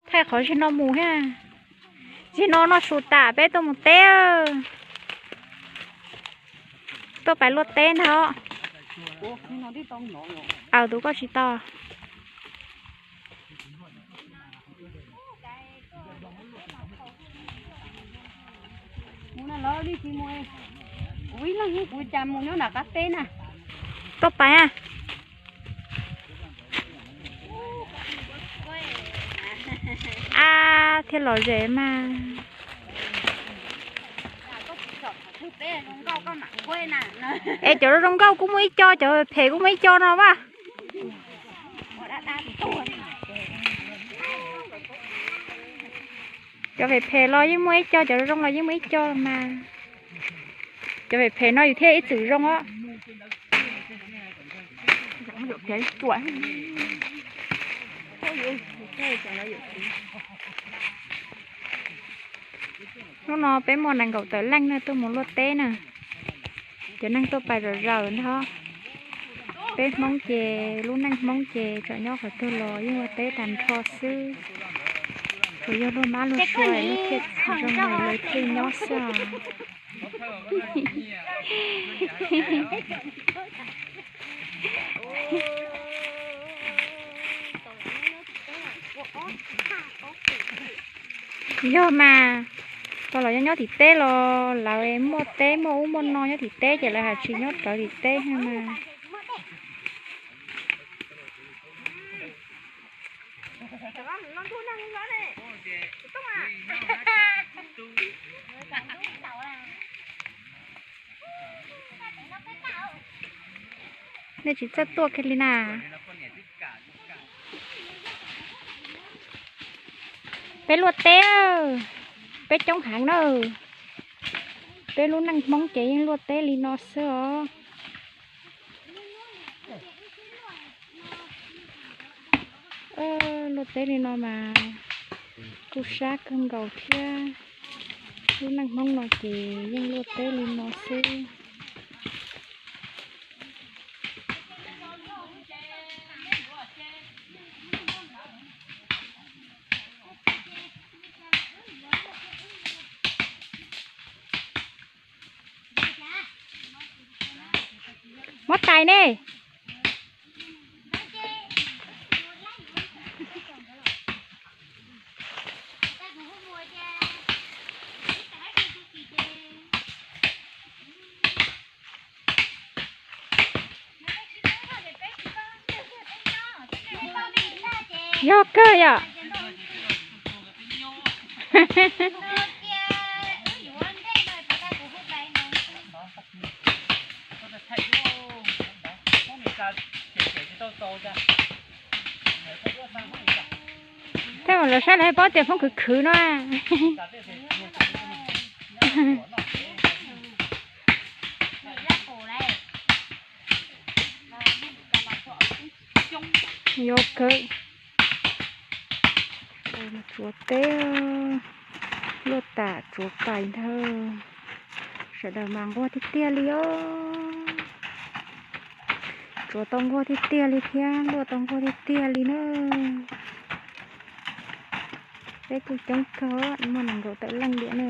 Thaij qhov zig no mus thiab. Zig no noj su tas peb tuaj mus teb. Tuaj pais luaj teb ntag. Aws, tus koj tsis tau. Tuaj pais a. A, thiaj lom zem mas. Es cov zoo nkauj kuj muaj ib co, cov phem kuj muaj ib co no vaj. Cov phem phem los yeej muaj ib co, cov zoo los yeej muaj ib co mas. Cov phem phem no yus thiaj ib txwm zoo os. Hnub no peb muaj nees nkaum tawm leej na tuaj mus luaj teb na. Cov neeg tuaj pais zom zaws ntag. Peb Hmoob ces lub neej Hmoob ces tseem nyob qhov twg los yeej ua teb tag nrho xwb. Tsuas yog luag mab luag sua lawv thiaj zoo lawv thiaj nyob xwb os. Yog mas, tau los nyob nyob tim teb los lawv muaj teb muaj ub muaj no nyob tim teb ces lawv hais tsis nyob rawv tim teb thiab mas. Nej tsis txawj tuaj kiag li na. Peb luaj teb, peb coob heev na. Peb lub neej Hmoob ces yeej luaj teb li no xwb os. Luaj teb li no mas kuj sab kawg nkaus thiab. Lub neej Hmoob no ces yeej luaj teb li no xwb. Muab tais ne. Yog kawg yom. Tej zaum lawv saib lawv paub tias Hmoob khwv khwv no. Yog kawg. Tsuav teb, luaj tas tsuav pais ntag. Sawv daws mas nquag tiag tiag li os. Tsuav tau nquag tiag tiag li thiab luaj tau nquag tiag tiag li na. Peb kuj coob kawg, muaj nees nkaum tawm leej diam na.